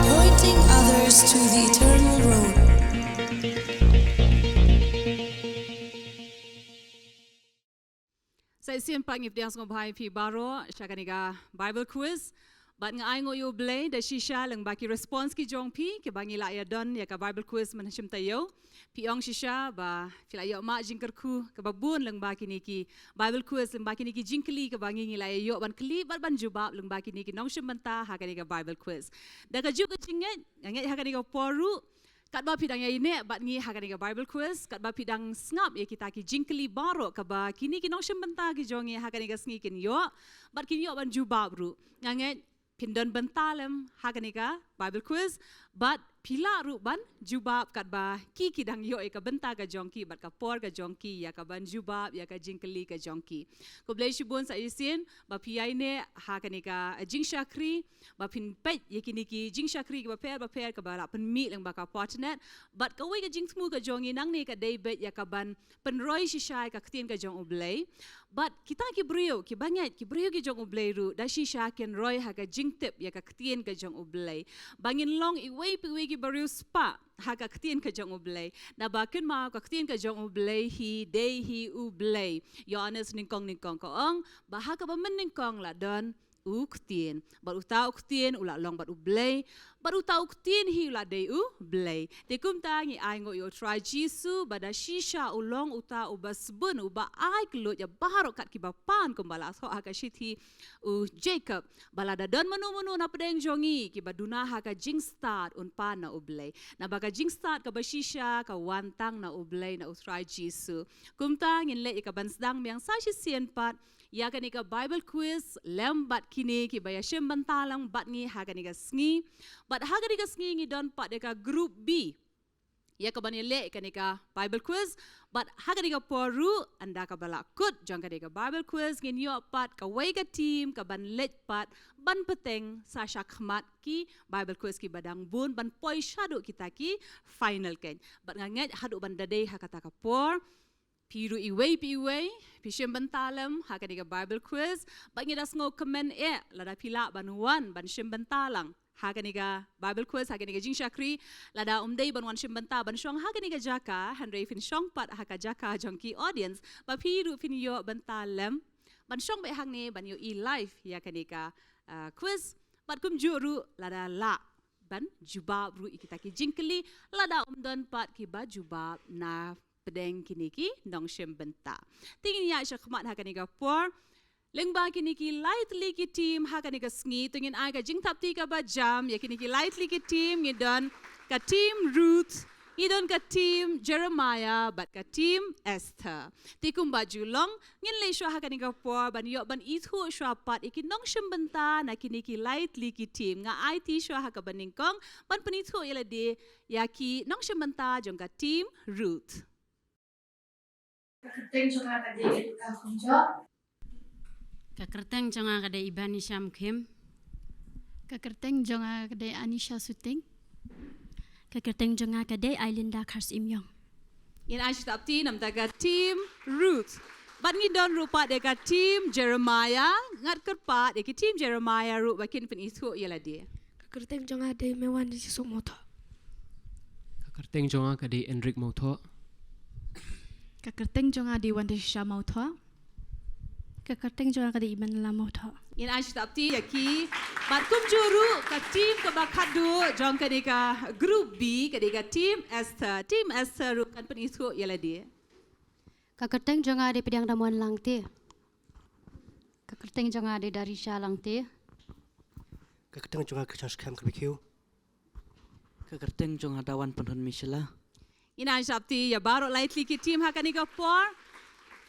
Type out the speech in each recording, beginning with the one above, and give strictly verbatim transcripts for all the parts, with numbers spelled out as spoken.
Pointing others to the eternal road. Sa shisien pat ngi pdiang sngewbha ïa phi baroh sha kane ka Bible quiz. Bad nga ai nguh ïa U Blei da shisha lyngba ki response ki jong phi kiba ngi la ïa don ïa ka Bible quiz mynshwa taïew. Phi ong shisha ba phi la ïoh mad jingkyrkhu kaba bun lyngba kine ki Bible quiz, lyngba kine ki jingkylli kaba ngi ngi la ïoh ban kylli bad ban jubab lyngba kine ki nongshim bynta ha kane ka Bible quiz. Da kajuh ka jingngeit, nga ngeit ha kane ka por ruh katba phi dang ïa ïehnoh bad ngi ha kane ka Bible quiz, katba phi dang sngap ïa kita ki jingkylli baroh kaba kine ki nongshim bynta ki jong ngi ha kane ka sngi kin ïoh bad kin ïoh ban jubab ruh, nga ngeit phin don bynta lem ha kane ka Bible quiz bad phi lah ruh ban jubab katba ki ki dang ïoh ïa ka bynta ka jong ki bad ka por ka jong ki ïa ka ban jubab ïa ka jingkylli ka jong ki. Khublei shibun sa shisien ba phi ïa ïehnoh ha kane ka jingshakri ba phin peit ïa kine ki jingshakri kiba pher ba pher kaba la pynmih lyngba ka Fortinet. Bad kawei ka jingthmu ka jong ngi nangne ka dei beit ïa ka ban pynroi shisha ïa ka ktien ka jong U Blei. Bad kita ki briew kiba ngeit, ki briew ki jong U Blei ruh da shisha kin roi ha ka jingtip ïa ka ktien ka jong U Blei. Ba ngin long iwei pa iwei ki briew spah ha ka ktien ka jong U Blei. Naba kynmaw ka ktien ka jong U Blei hi dei hi U Blei. Ïoannis nyngkong nyngkong ka ong ba ha kaba mynnyngkong la don U Ktien. Bad uta U Ktien u la long bad U Blei. Bad uta U Ktien hi u la dei U Blei. Te kumta ngi ai nguh ïa U Trai Jisu ba da shisha u long uta uba sbun, uba ai kylluid ïa baroh kat kiba pan, kumba la thoh ha ka shithi u Jakob. Ba lada don mano mano na pdeng jong ngi kiba duna ha ka jingstad, un pan na U Blei. Naba ka jingstad kaba shisha ka wan tang na U Blei, na U Trai Jisu. Kumta ngin leit ïa ka ban sdang biang sa shisien pat ïa kane ka Bible quiz lem bad kine kiba ïa shim bynta lang bad ngi ha kane ka sngi. Bad ha kane ka sngi ngi don pat ïa ka group B ïa ka ban ïa leh kane ka Bible quiz. Bad ha kane ka por ruh, ynda kaba la kut jong kane ka Bible quiz, ngin ïoh pat kawei ka team ka ban leit pat ban bteng sa shakhmat ki Bible quiz kiba dang bun ban poi shaduh kita ki final keiñ. Bad nga ngeit haduh ban da dei ha kata ka por, phi ruh iwei pa iwei phi shim bynta lem ha kane ka Bible quiz. Bad ngi da sngewkmen eh lada phi lah ban wan ban shim bynta lang ha kane ka Bible quiz, ha kane ka jingshakri. Lada ym dei ban wan shim bynta ban shong ha kane ka jaka, hynrei phin shong pat ha ka jaka jong ki audience, ba phi ruh phin ïoh bynta lem ban shong beit hangne ban ïohi live ïa kane ka, ah, quiz. Bad kumjuh ruh lada lah ban jubab ruh ïa kita ki jingkylli lada ym don pat kiba jubab na pdeng kine ki nongshim bynta. Te ngin ïa shakhmat ha kane ka por lyngba kine ki lai tylli ki team ha kane ka sngi. To ngin ai ka jingthap kti kaba jam ïa kine ki lai tylli ki team. Ngi don ka team Ruth, ngi don ka team Jeremiah bad ka team Esther. Te kumba ju long, ngin leit shuwa ha kane ka por ban ïoh ban ithuh shuwa pat ïa ki nongshim bynta na kine ki lai tylli ki team. Nga aiti shuwa ha kaba nyngkong ban pynithuh ïa lade ïa ki nongshim bynta jong ka team Ruth. Ka kyrteng jong nga ka dei Erika Kumjuh. Ka kyrteng jong nga ka dei Ibanisha Mukhim. Ka kyrteng jong nga ka dei Anisha Suting. Ka kyrteng jong nga ka dei Ailinda Kharsimyong. Ngin ai shitap kti namar ka team Ruth. Bad ngi don ruh pat ïa ka team Jeremiah, ngat kyrpad ïa ki team Jeremiah ruh ba kin pynithuh ïa lade. Ka kyrteng jong nga dei Mewan Jisu Mawthoh. Ka kyrteng jong nga ka dei Enric Mawthoh. Ka kyrteng jong nga dei Wandisha Mawthoh. Ka kyrteng jong nga ka dei Iman Lamotho. Ngin ai shapti ïa ki. Bad kumjuh ruh ka team kaba khadduh jong kane ka group B ka dei ka team Esther. Team Esther ruh kan pynithuh ïa lade. Ka kyrteng jong nga dei Pdiang Damon Langte. Ka kyrteng jong nga dei Darisha Langte. Ka kyrteng jong nga ka Chang Skhem Kyrpikhiu. Ka kyrteng jong nga Dawan Pynhun Michela. Ngin ai shapti ïa baroh lai tylli ki team ha kane ka por.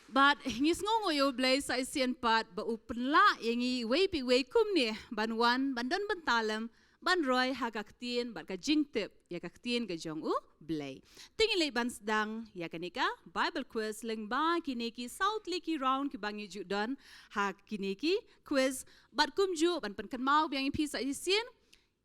Bad ngi sngew nguh ïa U Blei sa shisien pat ba u pynlah ïa ngi iwei pa iwei kumne ban wan ban don bynta lem ban roi ha ka ktien bad ka jingtip ïa ka ktien ka jong U Blei. Te ngin leit ban sdang ïa kane ka Bible quiz lyngba kine ki saw tylli ki round kiba ngi ju don ha kine ki quiz bad kumjuh ban pynkynmaw biang ïa phi sa shisien.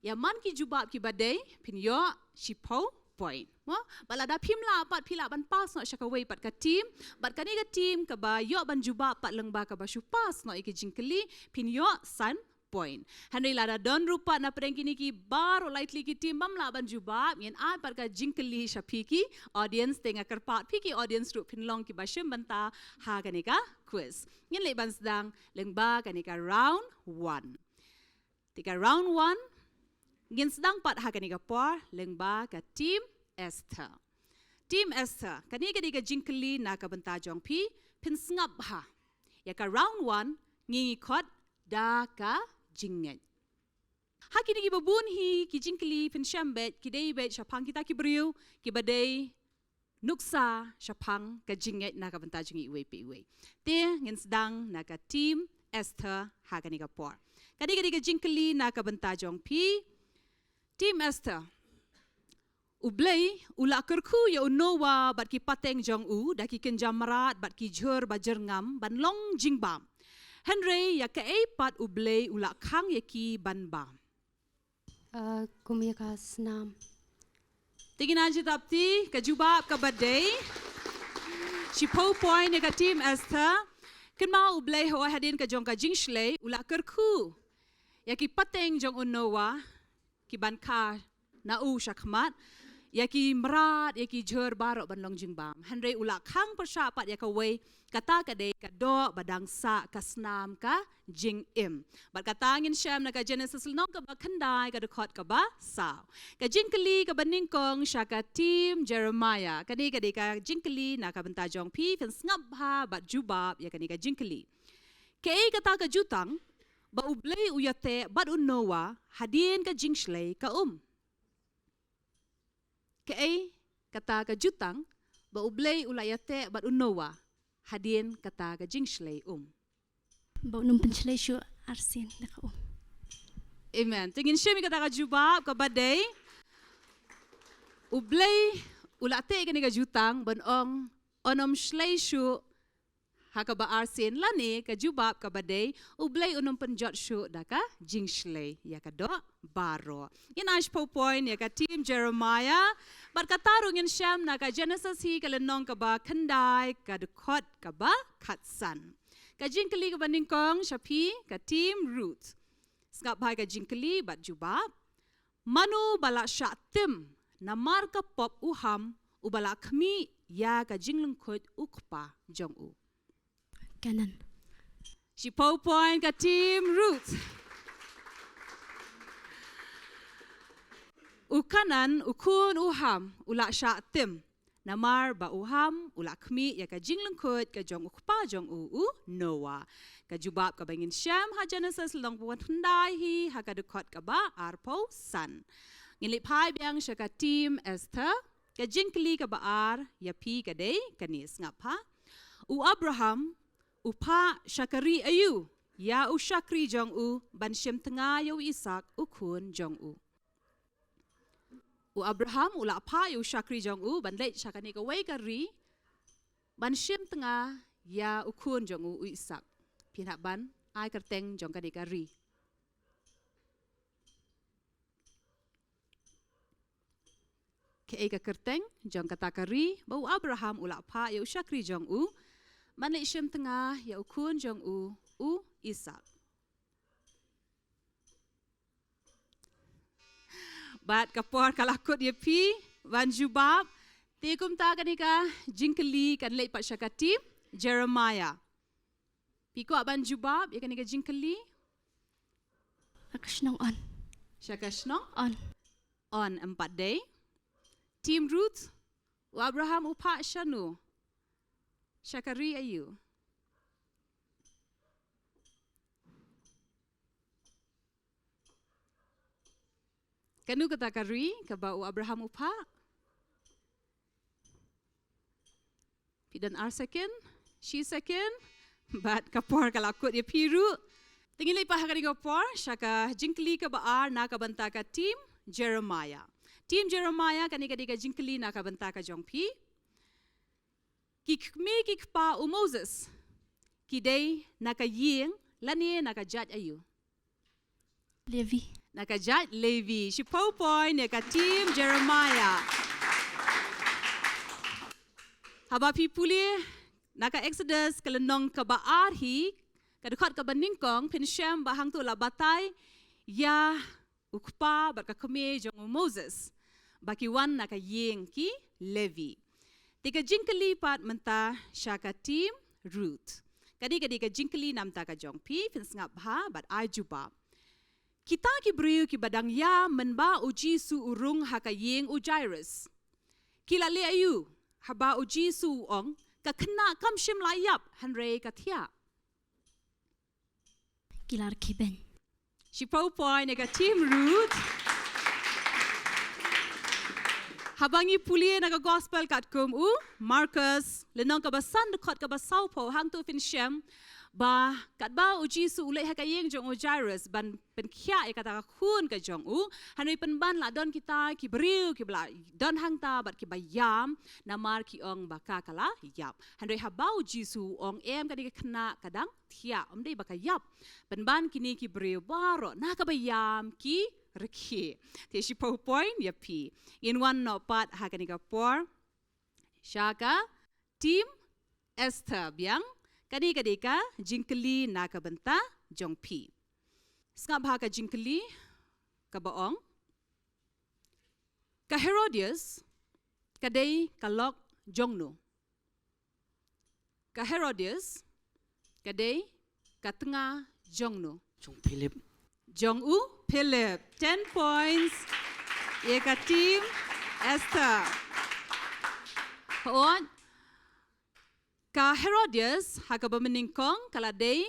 Ïa man ki jubab kiba dei phin ïoh shiphew point. Mo, bad lada phim lah pat phi lah ban pass noh sha kawei pat ka team, bad kane ka team kaba ïoh ban jubab pat lyngba kaba shu pass noh ïa ki jingkylli phin ïoh san point. Hynrei lada don ruh pat na pdeng kine ki baroh lai tylli ki team bym lah ban jubab, ngin ai pat ka jingkylli sha phi ki audience, te nga kyrpad phi ki audience ruh phin long kiba shim bynta ha kane ka quiz. Ngin leit ban sdang lyngba kane ka round one. Te ka round one ngin sdang pat ha kane ka por lyngba ka team Esther. Team Esther, kane ka dei ka jingkylli na ka bynta jong phi, phin sngap bha. Ïa ka round one ngi ngi khot da ka jingngeit. Ha kine kiba bun hi ki jingkylli phin shem beit ki dei beit shaphang kita ki briew kiba dei nuksa shaphang ka jingngeit na ka bynta jong ngi iwei pa iwei. Te ngin sdang na ka team Esther ha kane ka por. Kane ka dei ka jingkylli na ka bynta jong phi. Team Esther. U Blei u la kyrkhu ïa u Noah bad ki pateng jong u da ki kynja mrad bad ki jhur ba jyrngam ban long jingbam. Hynrei ïa kaei pat U Blei u la khang ïa ki ban bam? Ah, kum ïa ka snam. Te ngin ai shapti ka jubab kaba dei. Shiphew point ïa ka team Esther. Kynmaw U Blei hooid hadien ka jong ka jingshlei u la kyrkhu ïa ki pateng jong u Noah ki ban kha na u shakhmat, ïa ki mrad, ïa ki jhur baroh ban long jingbam. Hynrei u la khang pyrshah pat ïa kawei, kata ka dei ka doh ba dang sah ka snam ka jingim. Bad kata ngin shem na ka Genesis lynnong kaba khyndai ka dkhot kaba saw. Ka jingkylli kaba nyngkong sha ka team Jeremiah. Kane ka dei ka jingkylli na ka bynta jong phi, phin sngap bha bad jubab ïa kane ka jingkylli. Kaei kata ka jutang ba U Blei u ïateh bad u Noah hadien ka jingshlei ka um? Kaei kata ka jutang ba U Blei u la ïateh bad u Noah hadien kata ka jingshlei um? Ba un ym pynshlei shuh arsien da ka um. Amen. Te ngin shem ïa kata ka jubab kaba dei. U Blei u la teh kane ka jutang ban ong un ym shlei shuh ha kaba arsien lane ka jubab kaba dei, U Blei un ym pynjot shuh da ka jingshlei ïa ka doh baroh. Ngin ai shiphew point ïa ka team Jeremiah. Bad kata ruh ngin shem na ka Genesis hi ka lynnong kaba khyndai ka dkhot kaba khatsan. Ka jingkylli kaba nyngkong sha phi ka team Ruth. Sngap bha ïa ka jingkylli bad jubab. Mano ba la shah tim namar ka pop u Ham uba la khmih ïa ka jinglyngkhuit u kpa jong u? Kanan. Shiphew point ka team Ruth. U Kanan u khun u Ham u la shah tim namar ba u Ham u la khmih ïa ka jinglyngkhuit ka jong u kpa jong u, u Noah. Ka jubab kaba ngin shem ha Genesis lynnong ba khyndai hi ha ka dkhot kaba arphew san. Ngin leit phai biang sha ka team Esther. Ka jingkylli kaba ar ïa phi ka dei kane, sngap bha. U Abraham u phah sha ka ri aïu ïa u shakri jong u ban shim tnga ïa u Isaak u khun jong u? U Abraham u la phah ïa u shakri jong u ban leit sha kane kawei ka ri ban shim tnga ïa u khun jong u, u Isaak. Phin hap ban ai kyrteng jong kane ka ri. Kaei ka kyrteng jong kata ka ri ba u Abraham u la phah ïa u shakri jong u ban leit shim tnga ïa u khun jong u, u Isaak? Bad ka por ka la kut ïa phi ban jubab. Te kumta kane ka jingkylli kan leit pat sha ka team Jeremiah. Phi kwah ban jubab ïa kane ka jingkylli? Sha ka shnong On. Sha ka shnong On. On em pat dei. Team Ruth, u Abraham u phah shano? Sha ka ri aïu? Kano kata ka ri kaba u Abraham u phah? Phi don ar second, shi second, bad ka por ka la kut ïa phi ruh. Te ngin leit pat ha kane ka por sha ka jingkylli kaba ar na ka bynta ka team Jeremiah. Team Jeremiah, kane ka dei ka jingkylli na ka bynta ka jong phi. Ki kmie ki kpa u Moses ki dei na ka ïing lane na ka jait aïu? Levi. Na ka jait Levi. Shiphew point ïa ka team Jeremiah. Haba phi pule na ka Exodus ka lynnong kaba ar hi, ka dkhot kaba nyngkong, phin shem ba hangto la batai ïa u kpa bad ka kmie jong u Moses ba ki wan na ka ïing ki Levi. Te ka jingkylli pat mynta sha ka team Ruth. Ka dei, ka dei ka jingkylli na bynta ka jong phi, phin sngap bha bad ai jubab. Kita ki briew kiba dang ïam mynba u Jisu u rung ha ka ïing u Jairus, ki la leh aïu haba u Jisu u ong, ka khynnah kam shym la ïap hynrei ka thiah? Ki la rkhie beiñ. Shiphew point ïa ka team Ruth. Haba ngi pule na ka gospel katkum u Markus, lynnong kaba san, dkhot kaba sawphew, hangto phin shem ba katba u Jisu u leit ha ka ïing jong u Jairus ban pynkhiah ïa kata ka khun ka jong u, hynrei pynban la don kita ki briew kiba la don hangta bad kiba ïam, namar ki ong ba ka ka la ïap. Hynrei haba u Jisu u ong, em, kane ka khynnah ka dang thiah, ym dei ba ka ïap. Pynban kine ki briew baroh na kaba ïam ki rkhie. Te shiphew point ïa phi. Ngin wan noh pat ha kane ka por sha ka team Esther biang. Ka dei, ka dei ka jingkylli na ka bynta jong phi. Sngap bha ka jingkylli kaba ong, ka Herodias ka dei ka lok jong no? Ka Herodias ka dei ka tnga jong no? Jong Philip. Jong u Philip. Ten points ïa ka team Esther. Hooid, ka Herodias ha kaba mynnyngkong ka la dei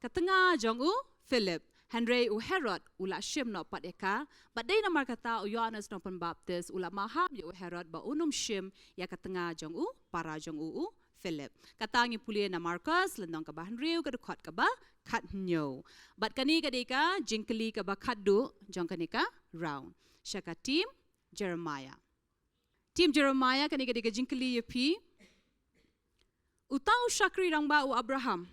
ka tnga jong u Philip. Hynrei u Herod u la shim noh pat ïa ka. Bad dei namar kata u Ïoannis Nongpynbaptis u la maham ïa u Herod ba un ym shim ïa ka tnga jong u para jong u, u Philip. Kata ngi pule na Markus lynnong kaba hynriew, ka dkhot kaba khathynñiew. Bad kane ka dei ka jingkylli kaba khatduh jong kane ka round sha ka team Jeremiah. Team Jeremiah, kane ka dei ka jingkylli ïa phi. Uta u shakri rangbah u Abraham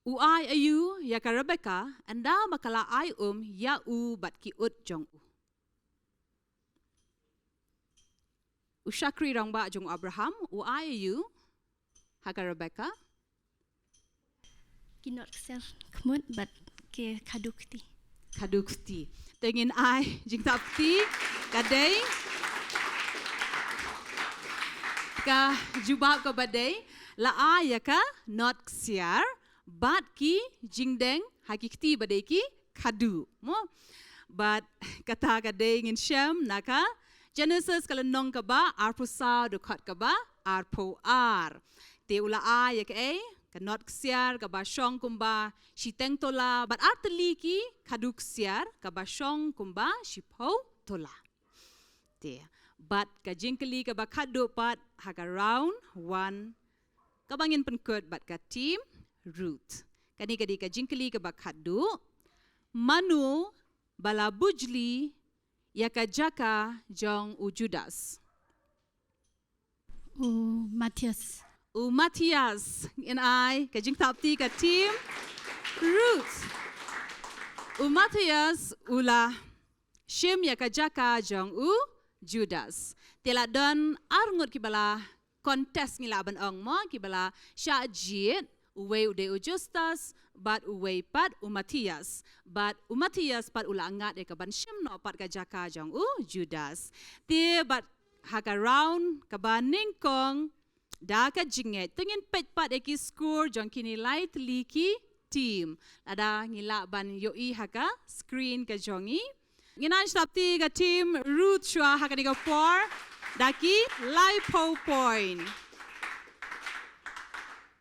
u ai aïu ïa ka Rebecca ynda ba ka la ai um ïa u bad ki ut jong u? U shakri rangbah jong u Abraham u ai aïu ha ka Rebecca? Ki nod ksiar khmut bad ki khadu kti. Khadu kti. Te ngin ai jingthap kti. Ka dei, ka jubab kaba dei, la ai ïa ka nod ksiar bad ki jingdeng ha ki kti ba dei ki khadu, mo? Bad kata ka dei, ngin shem na ka Genesis ka lynnong kaba arphew saw, dkhot kaba arphew ar. Te u la ai ïa kaei? Ka nod ksiar kaba shong kumba shiteng tola bad artylli ki khadu ksiar kaba shong kumba shiphew tola. Te bad ka jingkylli kaba khatduh pat ha ka round one kaba ngin pynkut bad ka team Ruth. Kane ka dei ka jingkylli kaba khatduh. Mano ba la bujli ïa ka jaka jong u Judas? U Matthias. U Matthias. Ngin ai ka jingthap kti ka team Ruth. U Matthias u la shim ïa ka jaka jong u Judas. Te la don arngut kiba la contest, ngi lah ban ong, mo, kiba la shah jied, uwei u dei u Justus bad uwei pat u Matthias. Bad u Matthias pat u la ngat ïa ka ban shim noh pat ka jaka jong u Judas. Te bad ha ka round kaba nyngkong da ka jingngeit. To ngin peit pat ïa ki score jong kine lai tylli ki team. Lada ngi lah ban ïohi ha ka screen ka jong ngi. Ngin ai sngewbha ïa ka team Ruth shuwa ha kane ka por da ki laiphew point.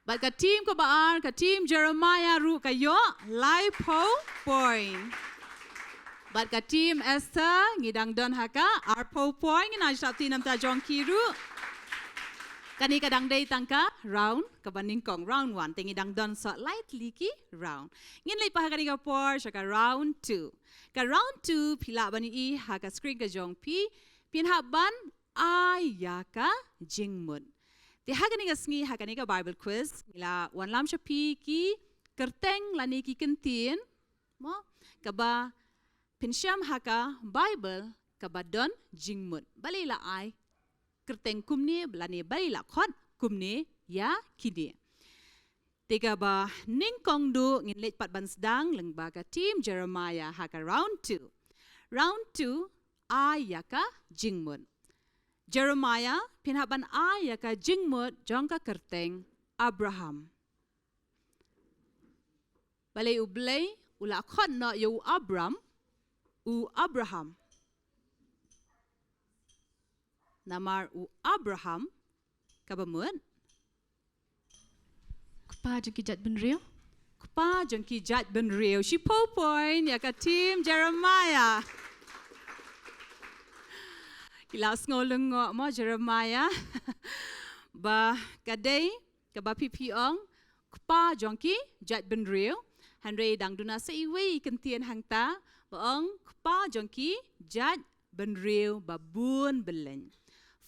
Bad ka team kaba ar, ka team Jeremiah ruh ka ïoh laiphew point. Bad ka team Esther ngi dang don ha ka arphew point, ngin ai sngewbha na bynta jong ki ruh. Kane ka dang dei tang ka round kaba nyngkong, round one, te ngi dang don sa lai tylli ki round. Ngin leit pat ha kane ka por sha ka round two. Ka round two phi lah ban ïohi ha ka screen ka jong phi, phin hap ban ai ïa ka jingmut. Te ha kane ka sngi, ha kane ka Bible quiz, ngi la wanlam sha phi ki kyrteng lane ki kyntien, mo, kaba pynshem ha ka Bible kaba don jingmut. Balei la ai kyrteng kumne, lane balei la khot kumne ïa kine. Te kaba nyngkong duh ngin leit pat ban sdang lyngba ka team Jeremiah ha ka round two. Round two, ai ïa ka jingmut. Jeremiah, phin hap ban ai ïa ka jingmut jong ka kyrteng Abraham. Balei U Blei u la khot noh ïa u Abram u Abraham? Namar u Abraham kaba mut kpa jong ki jaitbynriew. Kpa jong ki jaitbynriew. Shiphew point ïa ka team Jeremiah. Ki la sngew lyngngoh mo Jeremiah. Ba ka dei kaba phi phi ong kpa jong ki jaitbynriew. Hynrei dang duna sa iwei i kyntien hangta ba ong kpa jong ki jaitbynriew ba bun byllien.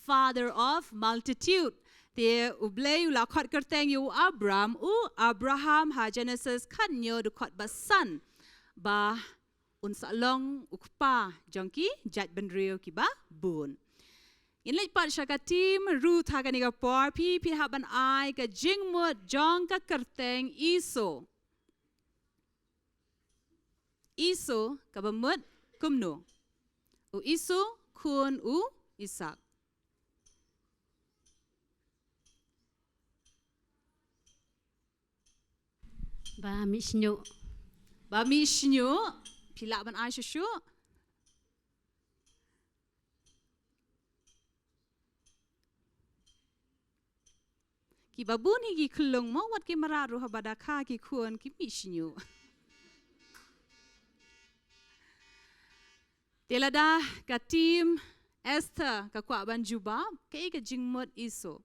Father of multitude. Te U Blei u la khot kyrteng ïa u Abram u Abraham ha Genesis khathynñiew dkhot ba san, ba un sa long u kpa jong ki jaitbynriew kiba bun. Ngin leit pat sha ka team Ruth ha kane ka por, phi phi hap ban ai ka jingmut jong ka kyrteng Iso. Iso kaba mut kumno? U Iso khun u Isak. Ba mih shñiuh. Ba mih shñiuh. Phi lah ban ai shuh shuh. Kiba bun hi ki khyllung mo, wat ki mrad ruh haba da kha ki khun ki mih shñiuh. Te lada ka team Esther ka kwah ban jubab, kaei ka jingmut Iso?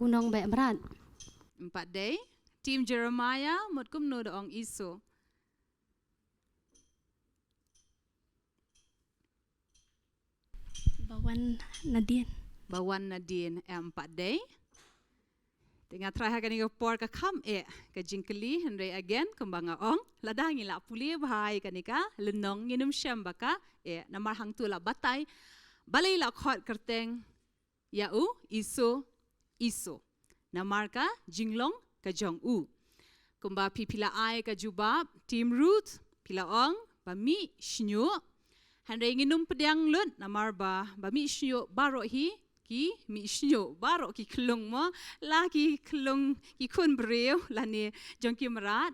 U nongbeh mrad. Em pat dei. Team Jeremiah, mut kumno da ong Iso? Ba wan nadien. Ba wan nadien, em pat dei. Te nga tharai ha kane ka por ka kham eh ka jingkylli, hynrei again kumba nga ong, lada ngi la pule bha ïa kane ka lynnong ngin ym shem ba ka eh, namar hangto la batai balei la khot kyrteng ïa u Iso, Iso. Namar ka jinglong ka jong u. Kumba phi phi la ai ka jubab, team Ruth, phi la ong ba mih shñiuh. Hynrei ngin ym pdiang lut namar ba, ba mih shñiuh baroh hi ki mih shñiuh, baroh ki khyllung mo, la ki khyllung ki khun briew lane jong ki mrad,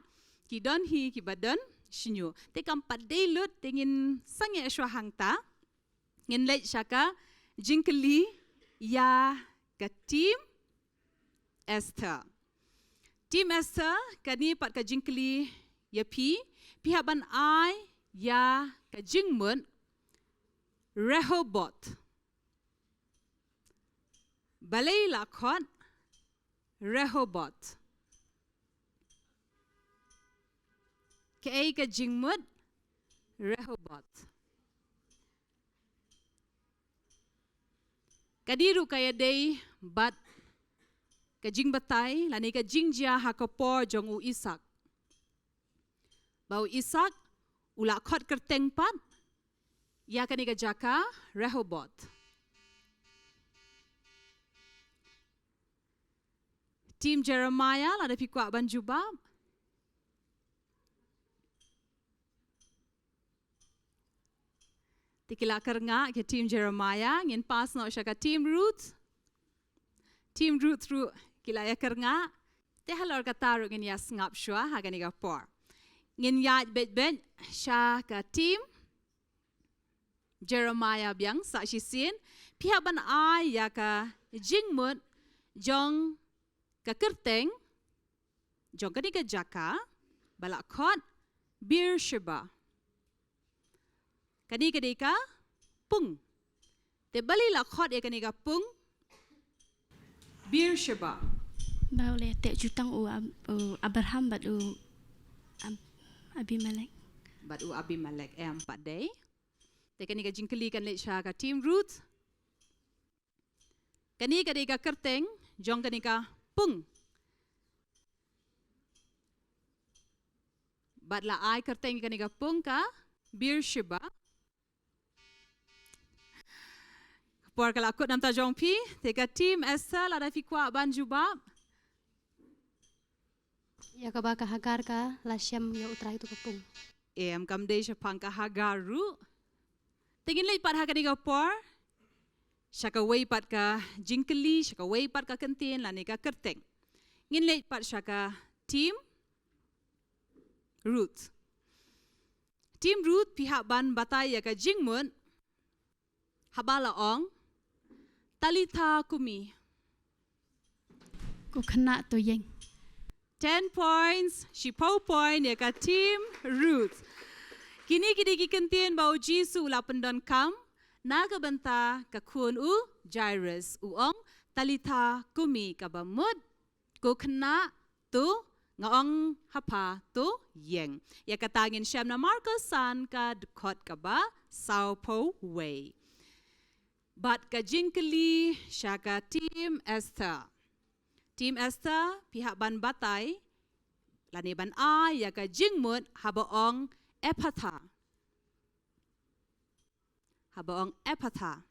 ki don hi kiba don shñiuh. Te kam pat dei lut, te ngin sangeh shuwa hangta. Ngin leit sha ka jingkylli ïa ka team Esther. Team Esther, kane pat ka jingkylli ïa phi, phi hap ban ai ïa ka jingmut Rehoboth. Balei la khot Rehoboth? Kaei ka jingmut Rehoboth? Ka dei ruh ka ïadei bad ka jingbatai lane ka jingjia ha ka por jong u Isak. Ba u Isak u la khot kyrteng pat ïa kane ka jaka Rehoboth. Team Jeremiah, lada phi kwah ban jubab. Te ki la kyrngah ka team Jeremiah, ngin pass noh sha ka team Ruth. Team Ruth ruh ki la ïa kyrngah. Te halor kata ruh ngin ïa sngap shuwa ha kane ka por. Ngin ïaid beit beit sha ka team Jeremiah biang sa shisien. Phi hap ban ai ïa ka jingmut jong ka kyrteng jong kane ka jaka ba la khot Beersheba. Kane ka dei ka pung. Te balei la khot ïa kane ka pung Beersheba? Ba u leh te jutang u Ab-, u Abraham bad u Ab-, Abimelek. Bad u Abimelek em pat dei. Te kane ka jingkylli kan leit sha ka team Ruth. Kane ka dei ka kyrteng jong kane ka pung. Bad la ai kyrteng kane ka pung ka Beersheba. Por ka la kut namta jong phi, te ka team Esther lada phi kwah ban jubab. Ïa kaba ka Hagar ka la shem ïa u trai tu ka pung. Em, kam dei shaphang ka Hagar ruh. Te ngin leit pat ha kane ka por sha kawei pat ka jingkylli, sha kawei pat ka kyntien lane ka kyrteng. Ngin leit pat sha ka team Ruth. Team Ruth, phi hap ban batai ïa ka jingmut haba la ong, Talitha kumi. Ko khynnah to ïeng. Ten points, shiphew point ïa ka team Ruth. Kine ki dei ki kyntien ba u Jisu u la pyndonkam na ka bynta ka khun u Jairus, u ong, Talitha kumi, kaba mut, ko khynnah, to, nga ong ha pha, to ïeng. Ïa kata ngin shem na Markos san ka dkhot kaba sawphew wei. Bad ka jingkylli sha ka team Esther. Team Esther, phi hap ban batai lane ban ai ïa ka jingmut haba ong Ephatha. Haba ong Ephatha.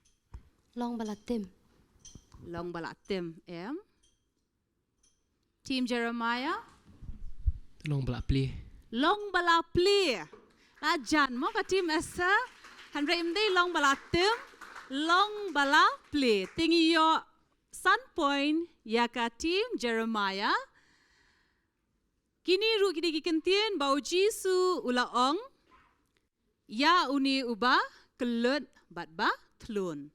Long ba la tim. Long ba la tim, em. Team Jeremiah. Long ba la plie. Long ba la plie. La jan mo ka team Esther. Hynrei ym dei long ba la tim. Long ba la plie. Te ngi ïoh san point ïa ka team Jeremiah. Kine ruh ki dei ki kyntien ba u Jisu u la ong, ïa une uba kyllut bad ba thlun.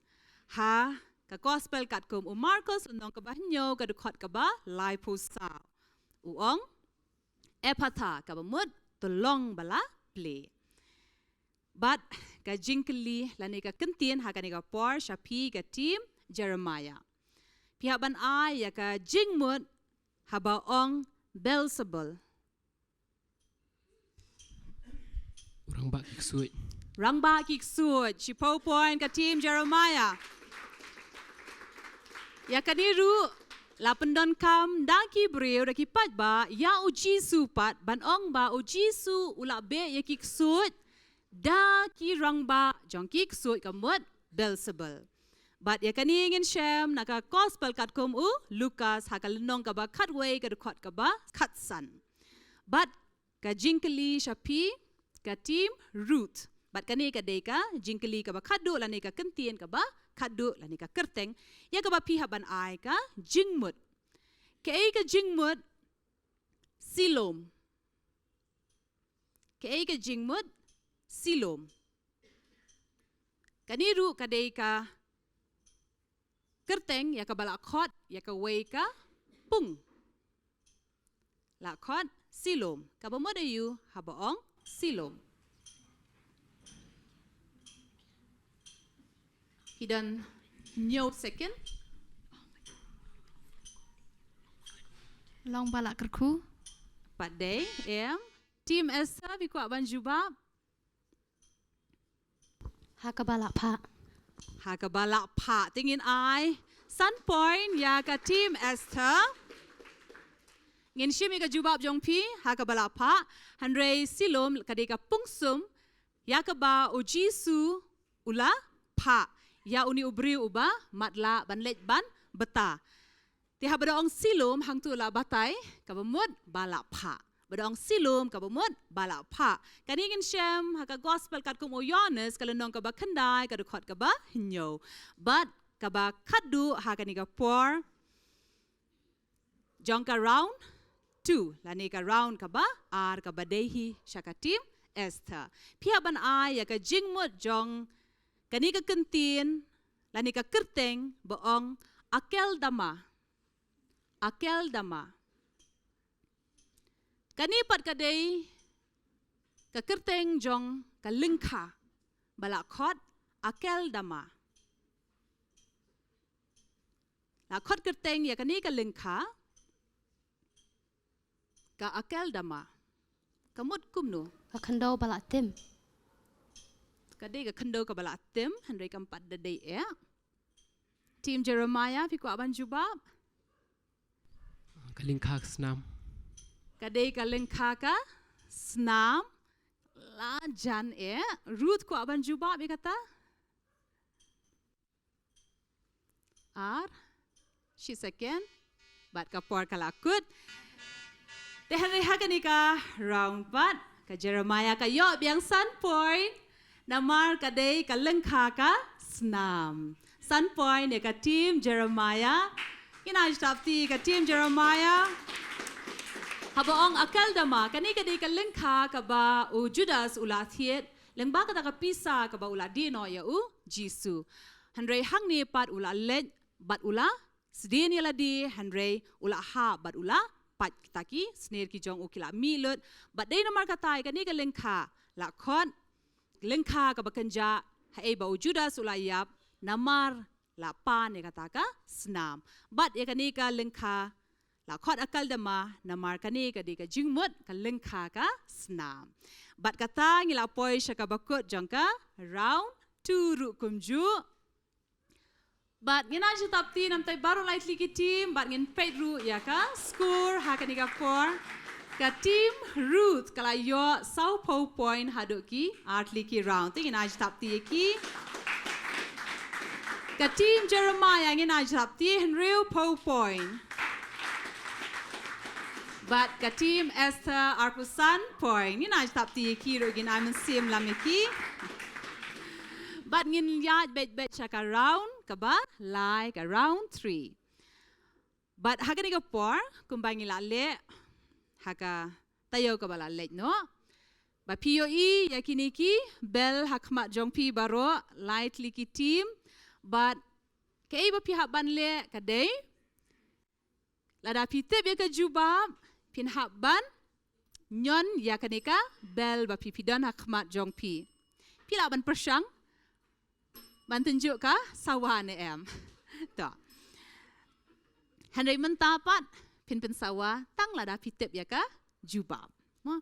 Ha ka gospel katkum u Markos, lynnong kaba hynñiew, ka dkhot kaba laiphew saw. U ong, Ephatha, kaba mut, to long ba la plie. Bad ka jingkylli lane ka kyntien ha kane ka por sha phi ka team Jeremiah. Phi hap ban ai ïa ka jingmut haba ong Beelzebul. U rangbah ki ksuid. Rangbah ki ksuid, shiphew point ka team Jeremiah. Ïa kane ruh la pyndonkam da ki briew, da ki paidbah ïa u Jisu pat, ban ong ba u Jisu u la beh ïa ki ksuid da ki rangbah jong ki ksuid, ka mut Beelzebul. Bad ïa kane ngin shem na ka gospel katkum u Lukas, ha ka lynnong kaba khatwei, ka dkhot kaba khatsan. Bad ka jingkylli sha phi ka team Ruth. Bad kane ka dei ka jingkylli kaba khadduh lane ka kyntien kaba khadduh lane ka kyrteng ïa kaba phi hap ban ai ka jingmut. Kaei ka jingmut silom? Kaei ka jingmut silom? Kane ruh ka dei ka kyrteng ïa kaba la khot ïa kawei ka pung. La khot silom. Kaba mut aïu haba ong silom? Hi don hynñiew second. Long ba la kyrkhu. Pat dei, em. Team Esther, phi kwah ban jubab? Ha kaba la phah. Ha kaba la phah. Te ngin ai san point ïa ka team Esther. Ngin shim ïa ka jubab jong phi ha kaba la phah. Hynrei silom ka dei ka pungsum ïa kaba u Jisu u la phah ïa une u briew uba matlah ban leit ban btah. Te haba da ong silom hangtu la batai kaba mut ba la phah. Ba da ong Siloam kaba mut ba la phah. Kane ngin shem ha ka gospel katkum u Ïoannis ka lynnong kaba khyndai ka dkhot kaba hynñiew. Bad kaba khadduh ha kane ka por jong ka round two, lane ka round kaba ar kaba dei hi sha ka team Esther. Phi hap ban ai ïa ka jingmut jong kane ka kyntien, lane ka kyrteng ba ong akeldama. Akeldama. Kane pat ka dei ka kyrteng jong ka lyngkha ba la khot akeldama. La khot kyrteng ïa kane ka lyngkha ka akeldama. Ka mut kumno? Ka khyndew ba la tim. Ka dei ka khyndew kaba la tim, hynrei kam pat da dei eh. Team Jeremiah, phi kwah ban jubab? Ka lyngkha ka snam. Ka dei ka lyngkha ka snam. La jan eh. Ruth, kwah ban jubab ïa kata? Ar, shi second. Bad ka por ka la kut. Te hynrei ha kane ka round pat ka Jeremiah ka ïoh biang san point. Namar ka dei ka lyngkha ka snam. San point ïa ka team Jeremiah. Ngin ai jingtapti ka team Jeremiah. Haba ong akeldama, kane ka dei ka lyngkha kaba u Judas u la thied lyngba kata ka pisa kaba u la die noh ïa u Jisu. Hynrei hangne pat u la leit bad u la sdien ïa lade, hynrei u la hap bad u la pait, kita ki snier ki jong u ki la mih lut. Bad dei namar kata ïa kane ka lyngkha la khot lyngkha kaba kynjah, haei ba u Judas u la ïap namar la pan ïa kata ka snam. Bad ïa kane ka lyngkha la khot akeldama namar kane ka dei ka jingmut ka lyngkha ka snam. Bad kata ngi la poi sha kaba kut jong ka round two ruh kumjuh. Bad ngin ai jingtapti namar ba baroh lai tylli ki team, bad ngin peit ruh ïa ka score ha kane ka por. Ka team Ruth ka la ïoh saw phew point haduh ki ar tylli ki round. Te ngin ai jingtapti ïa ki. Ka team Jeremiah ngin ai jingtapti hynriew phew point. Bad ka team Esther arphew san point. Ngin ai jingtapti ïa ki ruh, ngin ai mynsiem lam ïa ki. Bad ngin ïaid beit beit sha ka round kaba lai, ka round three. Bad ha kane ka por kumba ngi la leh ha ka taïew kaba la leit noh, ba phi ïohi ïa kine ki bel ha khmat jong phi baroh lai tylli ki team. Bad kaei ba phi hap ban leh ka dei, lada phi tip ïa ka jubab, phin hap ban ñion ïa kane ka bel ba phi, phi don ha khmat jong phi. Phi lah ban pyrshang ban tynjuh ka sawa ne em? To. Hynrei mynta pat phin pynsawa tang lada phi tip ïa ka jubab. Mo?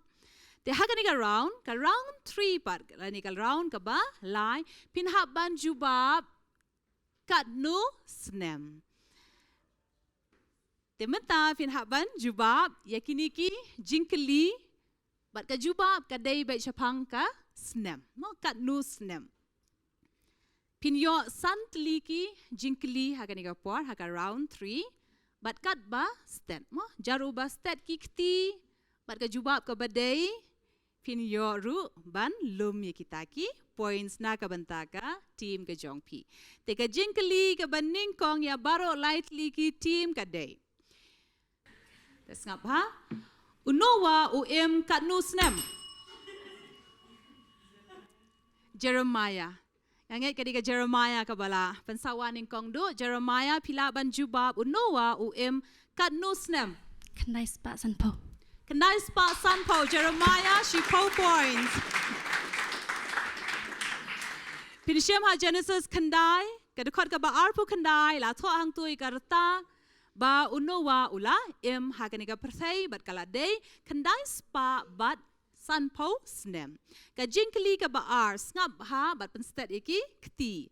Te ha kane ka round, ka round three pat, lane ka round kaba lai, phin hap ban jubab katno snem. Te mynta phin hap ban jubab ïa kine ki jingkylli, bad ka jubab ka dei beit shaphang ka snem. Mo, katno snem. Phin ïoh san tylli ki jingkylli ha kane ka por, ha ka round three. Bad katba stet, mo, jaru ba stet ki kti, bad ka jubab kaba dei, phin ïoh ruh ban lum ïa kita ki points na ka bynta ka team ka jong phi. Te ka jingkylli kaba nyngkong ïa baroh lai tylli ki team ka dei, te sngap ha. U Noah u im katno snem? Jeremiah. Nga ngeit ka dei ka Jeremiah kaba la pynsawa nyngkong duh. Jeremiah, phi lah ban jubab u Noah u im katno snem? Khyndai spah sanphew. Khyndai spah sanphew, Jeremiah, shiphew points. Phin shem ha Genesis khyndai, ka dkhot kaba arphew khyndai, la thoh hangto ïa ka rta ba u Noah u la im ha kane ka pyrthei bad ka la dei khyndai spah bad sanphew snem. Ka jingkylli kaba ar, sngap ha bad pynstet ïa ki kti.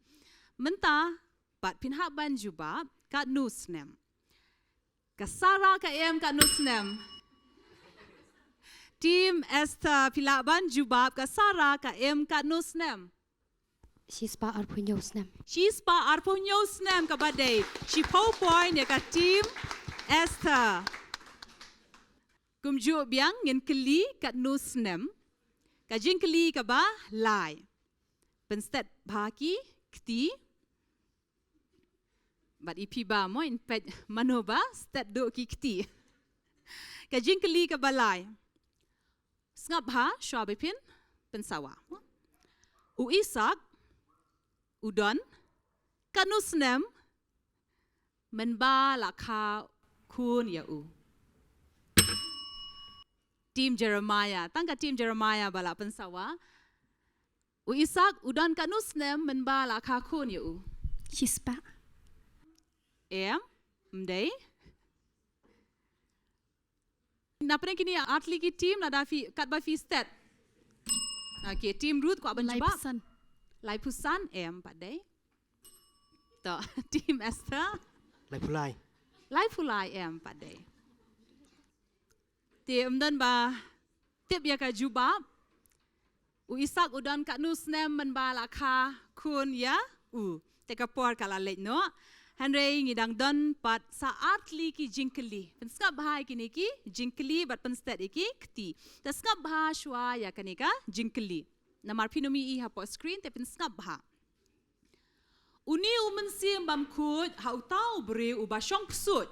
Mynta pat phin hap ban jubab katno snem? Ka Sarah ka im katno snem? Team Esther, phi lah ban jubab, ka Sarah ka im katno snem? Shispah arphew hynñiew snem. Shispah arphew hynñiew snem, kaba dei shiphew point ïa ka team Esther. Kumjuh biang ngin kylli katno snem. Ka jingkylli kaba lai. Pynstet bha ki kti. Bad i phi ba mo in peit mano ba stet duh ki kti. Ka jingkylli kaba lai. Sngap bha shuwa ba phin pynsawa. U Isak u don katno snem mynba la kha khun ïa u? Team Jeremiah, tang ka team Jeremiah ba la pynsawa. U Isak u don katno snem mynba la kha khun ïa u? Shispah. Em, ym dei. Na pdeng kine artylli ki team lada phi katba phi stet. Okay, team Ruth kwah ban jubab. Laiphew san. Laiphew san, em pat dei. To, team Esther. Laiphew lai. Laiphew lai, em pat dei. Te ym don ba tip ïa ka jubab. U Isak u don katno snem mynba la kha khun ïa u? Te ka por ka la leit noh. Hynrei ngi dang don pat sa artylli ki jingkylli. Pynsngap bha ïa kine ki jingkylli bad pynstet ïa ki kti. Te sngap bha shuwa ïa kane ka jingkylli. Namar phin ym ïohi hapoh screen te pynsngap bha. Une u mynsiem bamkhuid ha uta u briew uba shong ksuid.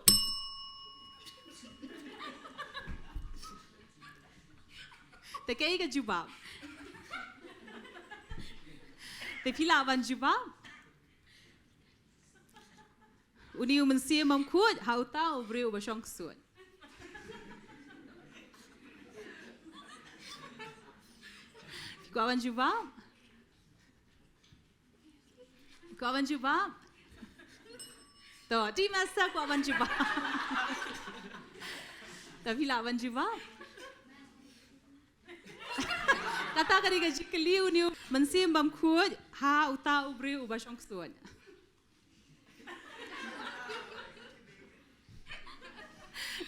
Te kaei ka jubab? Te phi lah ban jubab? Une u mynsiem bamkhuid ha uta u briew uba shong ksuid. Phi kwah ban jubab? Kwah ban jubab? To, team Esther kwah ban jubab. To, phi lah ban jubab? Kata ka dei ka jingkylli, une u mynsiem bamkhuid ha uta u briew uba shong ksuid.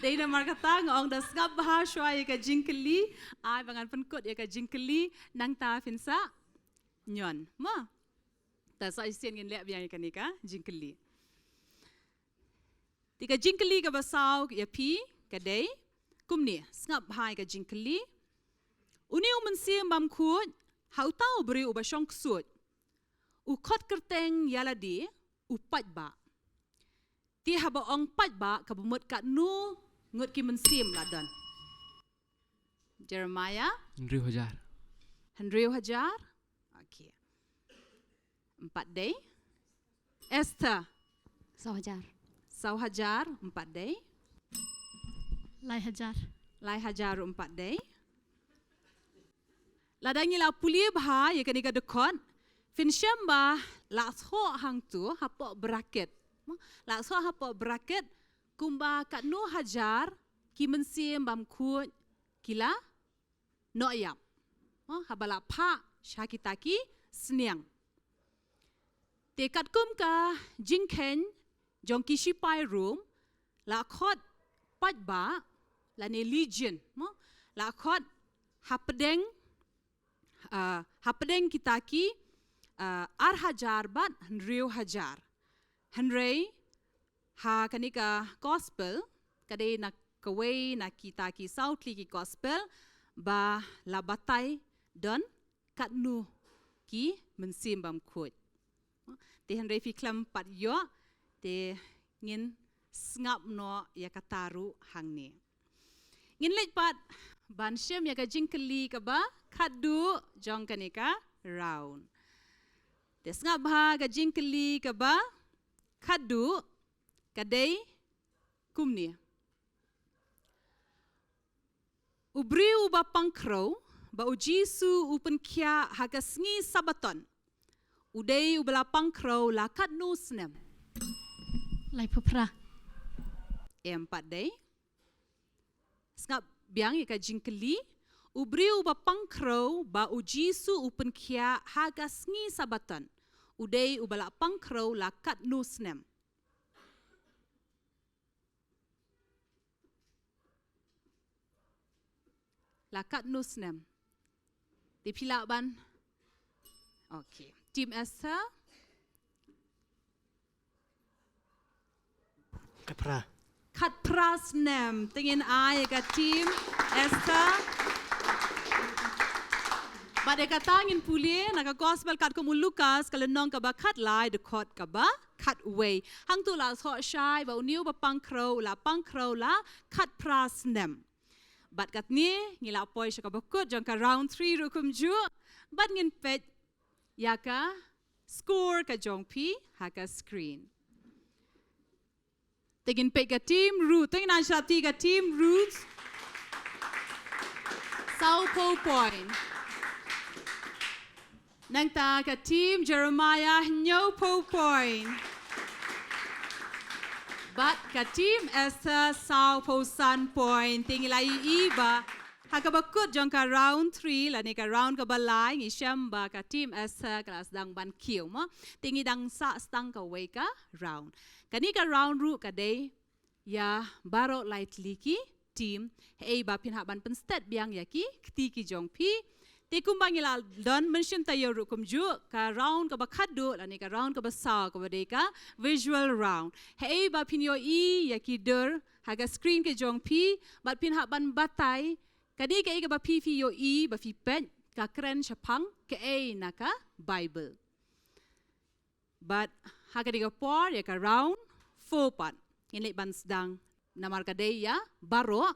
Dei namar kata nga ong da sngap bha shuwa ïa ka jingkylli, ai ba ngan pynkut ïa ka jingkylli, nangta phin sa ñion. Mo? Te sa shisien ngin leh biang ïa kane ka jingkylli. Te ka jingkylli kaba saw ïa phi ka dei kumne, sngap bha ïa ka jingkylli. Une u mynsiem bamkhuid ha uta u briew uba shong ksuid u khot kyrteng ïa lade u paidbah. Te haba ong paidbah kaba mut katno ngut ki mynsiem la don? Jeremiah? Hynriew hajar. Hynriew hajar? Okay. Em pat dei. Esther? Saw hajar. Saw hajar, em pat dei. Lai hajar. Lai hajar, em pat dei. Lada ngi la pule bha ïa kane ka dkhot, phin shem ba la thoh hangto hapoh bracket. La thoh hapoh bracket kumba katno hajar ki mynsiem bamkhuid ki la noh ïap. Mo, haba la phah sha kita ki sniang. Te katkum ka jingkheiñ jong ki shipai Rom, la khot paidbah lane legion, mo, la khot hapdeng, ah, hapdeng kita ki, ah, ar hajar bad hynriew hajar. Hynrei ha kane ka gospel, ka dei na kawei na kita ki saw tylli ki gospel ba la batai don katno ki mynsiem bamkhuid. Te hynrei phi khlem pat ïoh, te ngin sngap noh ïa kata ruh hangne. Ngin leit pat ban shem ïa ka jingkylli kaba khatduh jong kane ka round. Te sngap bha, ka jingkylli kaba khatduh ka dei kumne. U briew uba pang khrew ba U Jisu u pynkhiah ha ka sngi Sabaton, u dei uba la pang khrew la katno snem? Laiphew phra. Em pat dei. Sngap biang ïa ka jingkylli. U briew uba pang khrew ba U Jisu u pynkhiah ha ka sngi Sabaton, u dei uba la pang khrew la katno snem? La katno snem? Te phi lah ban. Okay. Team Esther? Khatphra. khatphra snem. Te ngin ai ïa ka team Esther. Bad ïa kata ngin pule na ka gospel katkum u Lukas, ka lynnong kaba khatlai, dkhot kaba khatwei. Hangtu la thoh shai ba une uba pang khrew, la pang khrew la khatphra snem. Bad katne ngi la poi sha kaba kut jong ka round three ruh kumjuh. Bad ngin peit ïa ka score ka jong phi ha ka screen. Te ngin peit ka team Ruth, te ngin ai sha ka team Ruth. Sawphew point. Nangta ka team Jeremiah hynñiewphew point. Bad ka team Esther sawphew san point. Te ngi la ïohi ba ha kaba kut jong ka round three lane ka round kaba lai ngi shem ba ka team Esther ka la sdang ban kiew mo. Te ngi dang sah tang kawei ka round. Kane ka round ruh ka dei ïa baroh lai tylli ki team, hei ba phin hap ban pynstet biang ïa ki kti ki jong phi. Te kumba ngi la don mynshem taïew ruh kumjuh, ka round kaba khatduh lane ka round kaba saw kaba dei ka visual round. Hei ba phin ïohi ïa ki dur ha ka screen ki jong phi, bad phin hap ban batai kane kaei kaba phi phi ïohi ba phi peit ka kren shaphang kaei na ka Bible. Bad ha kane ka por ïa ka round four pat ngin leit ban sdang namar ka dei ïa baroh.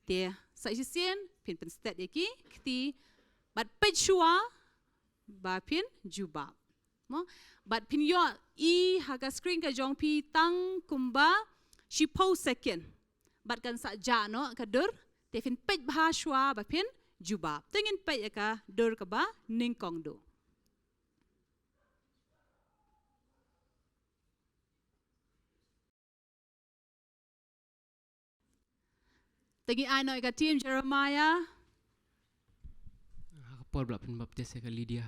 Te sa shisien phin pynstet ïa ki kti bad peit shuwa ba phin jubab. Mo? Bad phin ïohi ha ka screen ka jong phi tang kumba shiphew second. Bad kan sa jah noh ka dur, te phin peit bha shuwa ba phin jubab. Te ngin peit ïa ka dur kaba nyngkong duh. Te ngi ai noh ïa ka team Jeremiah. Ha ka por ba la pynbaptis ïa ka Lydia.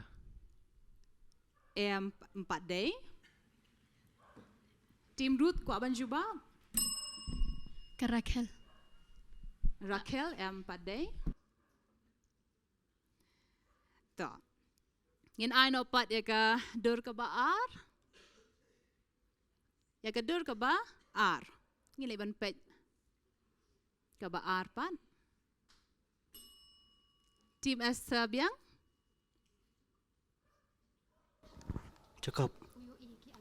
Em, em pat dei. Team Ruth kwah ban jubab. Ka Rakhel. Rakhel, em pat dei. To. Ngin ai noh pat ïa ka dur kaba ar. Ïa ka dur kaba ar. Ngin leit ban peit kaba ar pat. Team Esther biang. Jacob.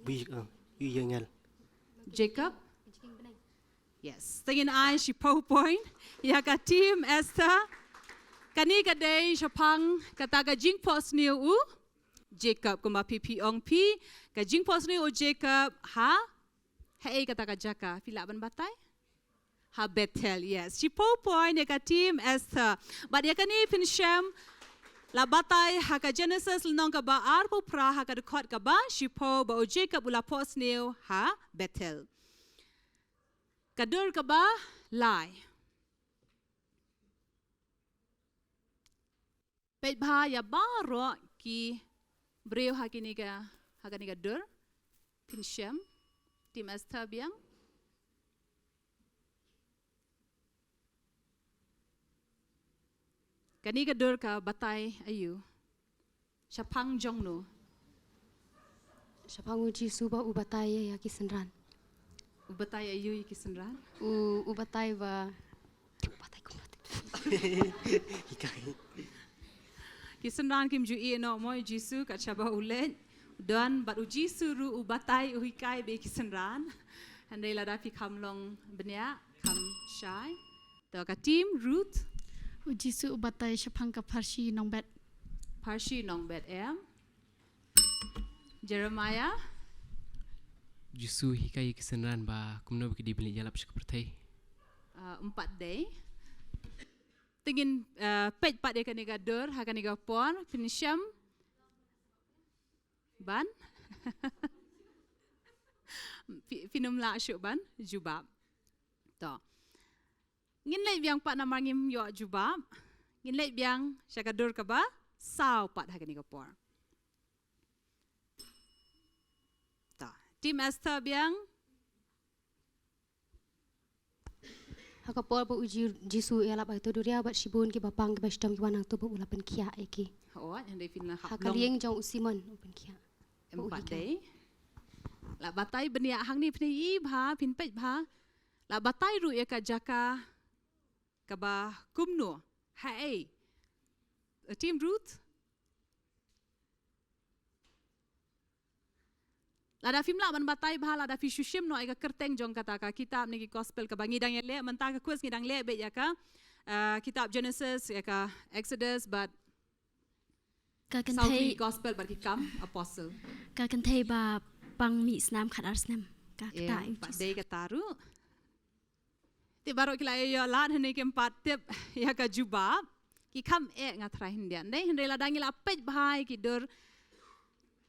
Bui, ah, ïa ngel. Jacob. Yes. Te ngin ai shiphew point ïa ka team Esther. Kane ka dei shaphang kata ka jingphohsniew u Jacob, kumba phi phi ong phi, ka jingphohsniew u Jacob ha, haei kata ka jaka, phi lah ban batai? Ha Bethel, yes. Shiphew point ïa ka team Esther. Bad ïa kane phin shem, la batai ha ka Genesis lynnong kaba arphew phra ha ka dkhot kaba shiphew ba u Jacob u la phohsniew ha Bethel. Ka dur kaba lai. Peit bha ïa baroh ki briew ha kine ka, ha kane ka dur. Phin shem. Team Esther biang. Kane ka dur ka batai aïu? Shaphang jong no? Shaphang u Jisu ba u batai ïa ki synran. U batai aïu ïa ki synran? U, u batai ba, u batai kumno te? Hikai. Ki synran kim ju ïohi noh mo ïa u Jisu kat shaba u leit. Don bad u Jisu ruh u batai, u hikai bad ki synran. Hynrei lada phi kham long bniah, kham shai. To ka team Ruth. U Jisu u batai shaphang ka pharshi nongbet. Pharshi nongbet em. Jeremiah. Jisu hikai ïa ki synran ba kumno ba ki dei ban leit ïalap sha ka pyrthei. Ah, em pat dei. Te ngin, ah, peit pat ïa kane ka dur ha kane ka por, phin shem. Ban? Phi, phin ym lah shuh ban jubab. To. Ngin leit biang pat namar ngim ïoh jubab. Ngin leit biang sha ka dur kaba saw pat ha kane ka por. To. Team Esther biang. Ha ka por ba u Ji-, Jisu u ïalap ha kata ka duriaw bad shibun kiba pang kiba shitom ki wan hangto ba u la pynkhiah ïa ki. Hooid, hynrei phin la hap long. Ha ka lieng jong u Simon u pynkhiah. Em pat dei. La batai bniah hangne, phin ïohi bha, phin peit bha. La batai ruh ïa ka jaka kaba kumno? Haei? Team Ruth? Lada phim lah ban batai bha, lada phi shu shim noh ïa ka kyrteng jong kata ka kitab ne ki gospel kaba ngi dang ïaleh, mynta ka quiz ngi dang leh beit ïa ka, ah, kitab Genesis, ïa ka Exodus, bad Ka kynthei, gospel bad ki kam apostle. Ka kynthei ba pang mih snam khat ar snem. Ka kata, eh, pat dei kata ruh. Te baroh ki la ïoh lad, hynrei kim pat tip ïa ka jubab. Ki kham eh, nga tharai hynrei. Hynrei lada ngi la peit bha ïa ki dur,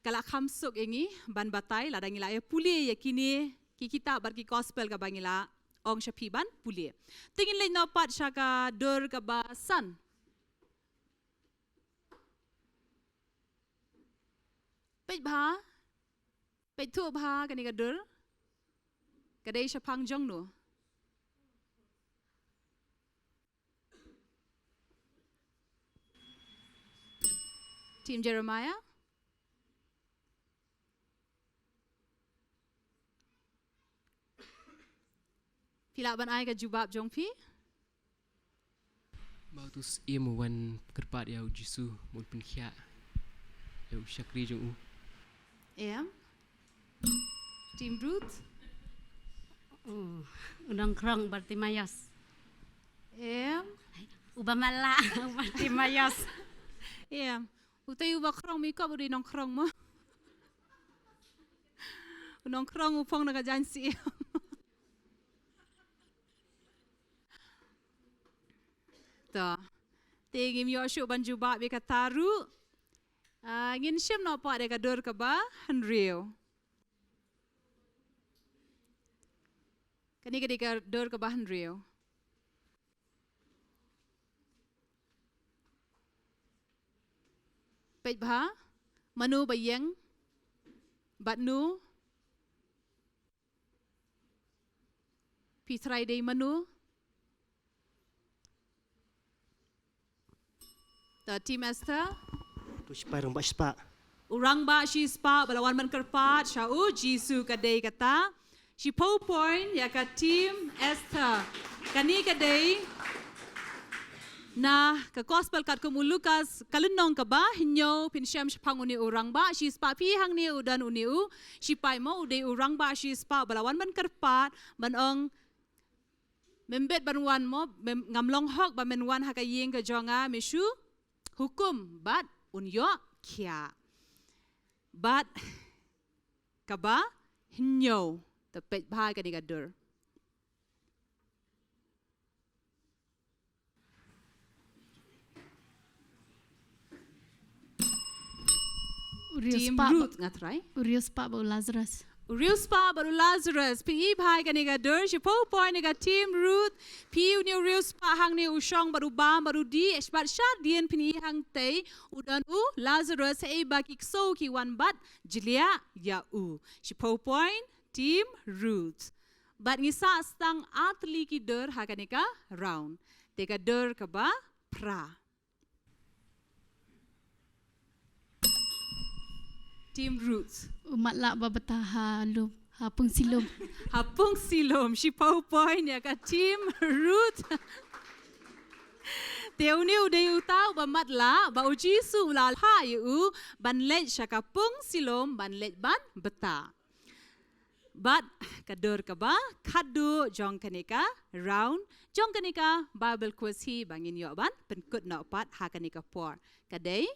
ka la kham suk ïa ngi ban batai, lada ngi la ïa pule ïa kine ki kitab bad ki gospel kaba ngi la ong sha phi ban pule. Te ngin leit noh pat sha ka dur kaba san. Peit bha, peit thuh bha kane ka dur. Ka dei shaphang jong no? Team Jeremiah. Phi lah ban ai ka jubab jong phi? Ba utu u syiem u wan kyrpad ïa u Jisu, u pynkhiah ïa u shakri jong u. Em. Team Ruth. Oh, u nongkhrong Bartimaeus. Em. Uba matlah, Bartimaeus. Em. Utai uba khrong, mi kop u dei nongkhrong mo. U nongkhrong u phong na ka jaiñsih. To. Te ngim ïoh shuh ban jubab ïa kata ruh. Ah, ngin shim noh pat ïa ka dur kaba hynriew. Kane ka dei ka dur kaba hynriew. Peit bha, mano ba ïeng bad no? Phi tharai dei mano? To, Team Esther. To, shipai rangbah shispah. U rangbah shispah ba la wan ban kyrpad sha u Jisu, ka dei kata. Shiphew point ïa ka Team Esther. Kane ka dei na ka gospel katkum u Lukas, ka lynnong kaba hynñiew, phin shem shaphang une u rangbah shispah, phi hangne u don une u shipai mo, u dei u rangbah shispah ba la wan ban kyrpad, ban ong, mem bit ban wan mo, mem, ngam long hok ba men wan ha ka ïing ka jong nga, me shu hukum bad un ïoh khiah. Bad kaba hynñiew, to peit bha kane ka dur. U riewspah ba, Team Ruth, nga tharai. U riewspah bad u Lazarus. U riewspah bad u Lazarus. Phi i bha ïa kane ka dur, shiphew point ïa ka Team Ruth. Phi, une u riewspah hangne u shong bad u bam bad u dih, bad shadien phin i hangtei u don u Lazarus, haba ki ksew ki wan bad jliah ïa u. Shiphew point, Team Ruth. Bad ngi sah tang ar tylli ki dur ha kane ka round. Te ka dur kaba phra. Team Ruth. U matlah ba bta ha lum, ha pung silum. Ha pung silum, shiphew point ïa ka Team Ruth. Te une u dei uta uba matlah, ba u Jisu u la phah ïa u ban leit sha ka pung silum, ban leit ban bta. Bad ka dur kaba khatduh jong kane ka round, jong kane ka Bible quiz hi ba ngin ïoh ban pynkut noh pat ha kane ka por. Ka dei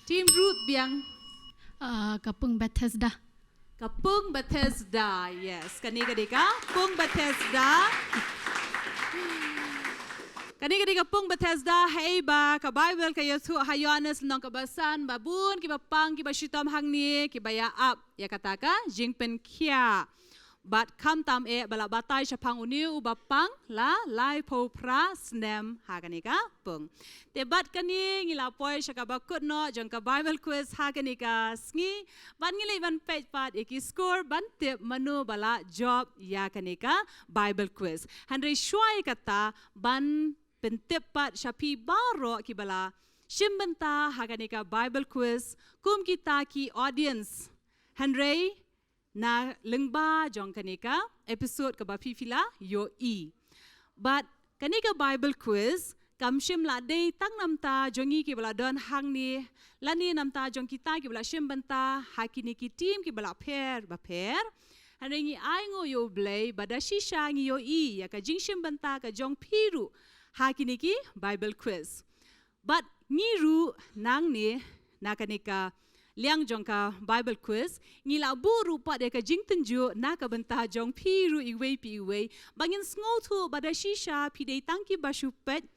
Team Ruth biang. Ah, ka pung Bethesda. Ka pung Bethesda, yes. Kane ka dei ka pung Bethesda. Kane ka dei ka pung Bethesda, haba ka Bible ka ïathuh ha Ïoannis lynnong kaba san, ba bun kiba pang kiba shitom hangne, kiba ïa ap ïa kata ka jingpynkhiah. Bad khamtam eh ba la batai shaphang une uba pang la laiphew phra snem ha kane ka pung. Te bad kane ngi la poi sha kaba kut noh jong ka Bible quiz ha kane ka sngi. Bad ngi leit ban peit pat ïa ki score ban tip mano ba la jop ïa kane ka Bible quiz. Hynrei shuwa ïa kata, ban pyntip pat sha phi baroh kiba la shim bynta ha kane ka Bible quiz kum kita ki audience. Hynrei na lyngba jong kane ka episode kaba phi phi la ïohi. Bad kane ka Bible quiz kam shym la dei tang namta jong ngi kiba la don hangne, lane namta jong kita kiba la shim bynta ha kine ki team kiba la pher bapher. Hynrei ngi ai nguh ïa U Blei ba da shisha ngi ïohi ïa ka jingshim bynta ka jong phi ruh ha kine ki Bible quiz. Bad ngi ruh nangne na kane ka liang jong ka Bible quiz, ngi la buh ruh pat ïa ka jingtynjuh na ka bynta jong phi ruh iwei pa iwei, ba ngin sngewthuh ba da shisha phi dei tang kiba shu peit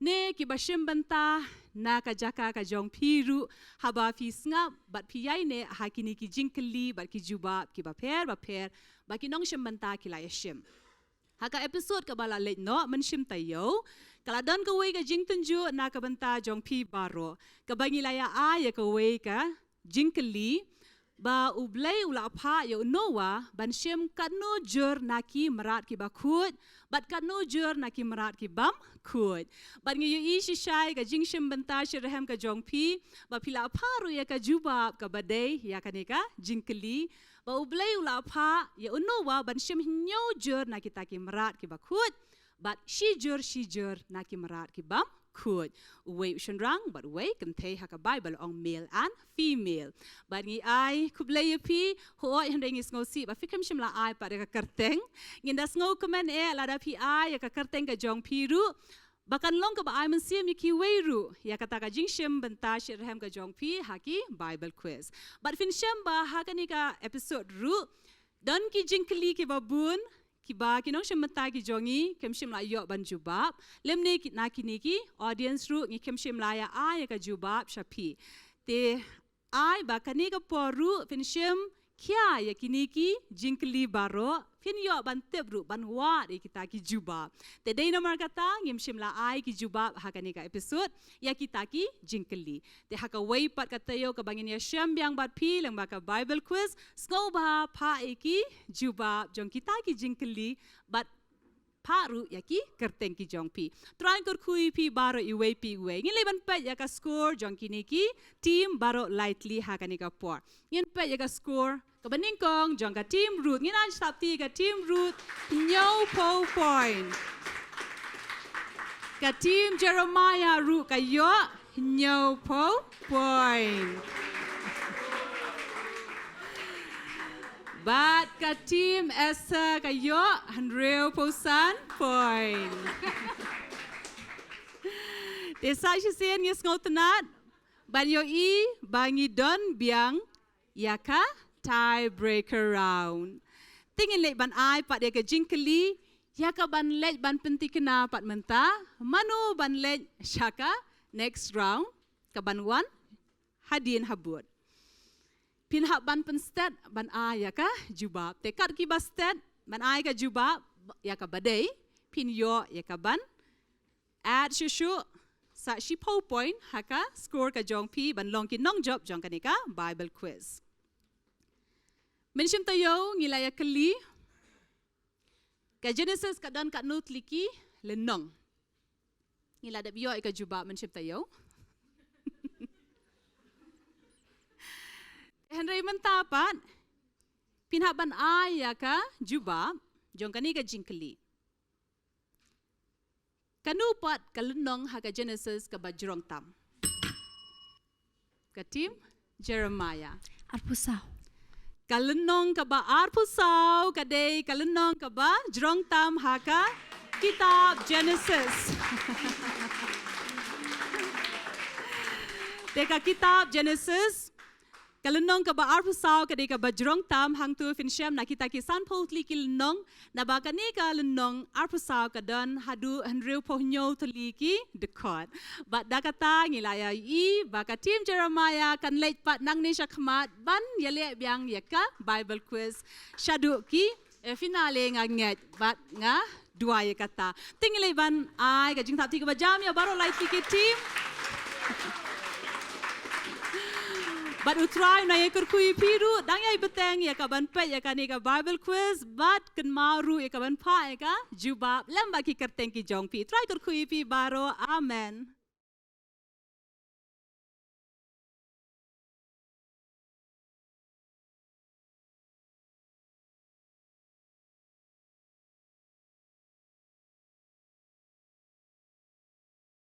ne kiba shim bynta na ka jaka ka jong phi ruh, haba phi sngap bad phi ïaineh ha kine ki jingkylli bad ki jubab kiba pher bapher ba ki nongshim bynta ki la ïa shim. Ha ka episode kaba la leit noh mynshim taïew, ka la don kawei ka jingtynjuh na ka bynta jong phi baroh, kaba ngi la ïa ai ïa kawei ka jingkylli, ba U Blei u la phah ïa u Noah ban shim katno jur na ki mrad kiba khuid bad katno jur na ki mrad ki bym khuid. Bad ngi ïohi shisha ïa ka jingshim bynta shitrhem ka jong phi, ba phi la phah ruh ïa ka jubab kaba dei ïa kane ka jingkylli, ba U Blei u la phah ïa u Noah ban shim hynñiew jur na kita ki mrad kiba khuid bad shi jur shi jur na ki mrad ki bym khuid, uwei u shynrang bad uwei kynthei, ha ka Bible ong male and female. Bad ngi ai khublei ïa phi. Hooid, hynrei ngi sngewsih ba phi khlem shym la ai pat ïa ka kyrteng. Ngin da sngewkmen eh lada phi ai ïa ka kyrteng ka jong phi ruh, ba kan long kaba ai mynsiem ïa kiwei ruh ïa kata ka jingshim bynta shitrhem ka jong phi ha ki Bible quiz. Bad phin shem ba ha kane ka episode ruh don ki jingkylli kiba bun kiba ki nongshim bynta ki jong ngi kim shym la ïoh ban jubab, lymne ki, na kine ki audience ruh ngi kim shym la ïa ai ïa ka jubab sha phi. Te ai ba kane ka por ruh phin shim khia ïa kine ki jingkylli baroh, phin ïoh ban tip ruh ban wad ïa kita ki jubab. Te dei namar kata ngim shym la ai ki jubab ha kane ka episode ïa kita ki jingkylli. Te ha kawei pat ka taïew kaba ngin ïa shem biang bad phi lyngba ka Bible quiz, sngewbha phah ïa ki jubab jong kita ki jingkylli bad phah ruh ïa ki kyrteng ki jong phi. Trai kyrkhu ïa phi baroh iwei pa iwei. Ngin leit ban peit ïa ka score jong kine ki team baroh lai tylli ha kane ka por. Ngin peit ïa ka score kaba nyngkong jong ka team Ruth. Ngin ai shapti ka team Ruth, hynñiewphew point. Ka team Jeremiah ruh ka ïoh hynñiewphew point. Bad ka team Esther ka ïoh hynriewphew san point. Te sa shisien ngi sngewtynnat ban ïohi ba ngi don biang ïa ka tiebreaker round. Te ngin leit ban ai pat ïa ka jingkylli ïa ka ban leit ban pyntikna pat mynta, mano ban leit sha ka next round, ka ban wan hadien habud. Phin hap ban pynstet ban ai ïa ka jubab. Te kat kiba stet ban ai ka jubab ïa kaba dei, phin ïoh ïa ka ban add shuh shuh sa shiphew point ha ka score ka jong phi ban long ki nongjop jong kane ka Bible quiz. Mynshim taïew ngi la ïa kylli, ka Genesis ka don katno tylli ki lynnong? Ngi la dep ïoh ïa ka jubab mynshim taïew. Hynrei mynta pat phin hap ban ai ïa ka jubab jong kane ka jingkylli. Kano pat ka lynnong ha ka Genesis kaba jrong tam? Ka team Jeremiah. Arphew saw. Ka lynnong kaba arphew saw ka dei ka lynnong kaba jrong tam ha ka kitab Genesis. Te ka kitab Genesis, ka lynnong kaba arphew saw ka dei kaba jrong tam, hangto phin shem na kita ki sanphew tylli ki lynnong, naba kane ka lynnong arphew saw ka don haduh hynriewphew hynñiew tylli ki dkhot. Bad da kata ngi la ïa ïohi ba ka team Jeremiah kan leit pat nangne shakhmat ban ïaleh biang ïa ka Bible quiz shaduh ki, eh, finale. Nga ngeit bad nga duwai ïa kata. Te ngi leit ban ai ka jingthap kti kaba jam ïa baroh lai tylli ki team. Bad U Trai un ïa kyrkhu ïa phi ruh, dang ïai bteng ïa ka ban peit ïa kane ka Bible quiz bad kynmaw ruh ïa ka ban phah ïa ka jubab lem bad ki kyrteng ki jong phi. Trai kyrkhu ïa phi baroh. Amen.